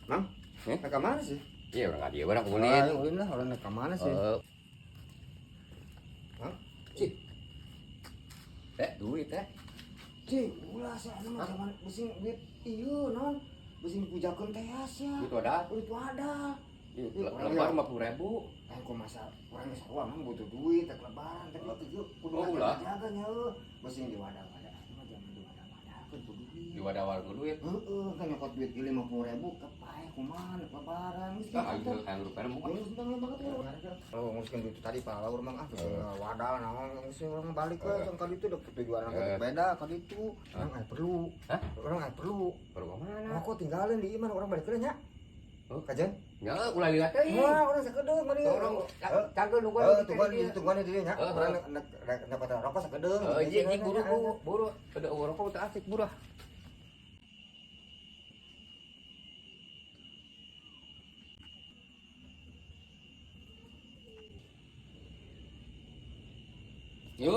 Mang, Eh? nak ke mana sih? Iya, orang dia barang ulin. Ah, ulin lah, orang nak ke mana sih? Eh, Hah? Cih. Eh, duit eh. Cih, ulah sih, anu mah zaman besing duit iya non. Besing dipujakeun teh ya. Duit wadah. Duit wadah. Iya, Iya, lebar 50.000. Kan kok masa urang geus sarua mah butuh duit teh lebaran tapi itu kudu Oh, ulah. jaga nya heuh. Besing di wadah-wadah. Anu mah zaman di wadah-wadah kan kudu duit. Di wadah-wadah ku duit. Heeh, kan nyokot duit ge 50.000 kepae kumaha nek lebaran geus Ah, kitu. aing aing rupana mau. Geus bang banget ya. Kalau nguruskan duit itu tadi Pak Laur mang ah terus wadah naon geus urang balik we tong ka ditu dek tujuan urang beda ka ditu. Urang aya perlu. Hah? Urang aya perlu. Perlu ke mana? Rokok tinggalin di imah urang balik nya. Oh. Kajen. Ya, ulah lila teuing. Wah, urang sakedeung mari. Orang cagel nungguan Eh, tungguan di tungguan di dieu nya. Heeh. Urang nek nek rokok sakedeung. Eh, iya, iya, buru, buru, buru. Ada rokok teu asik, buru. ah. Yo.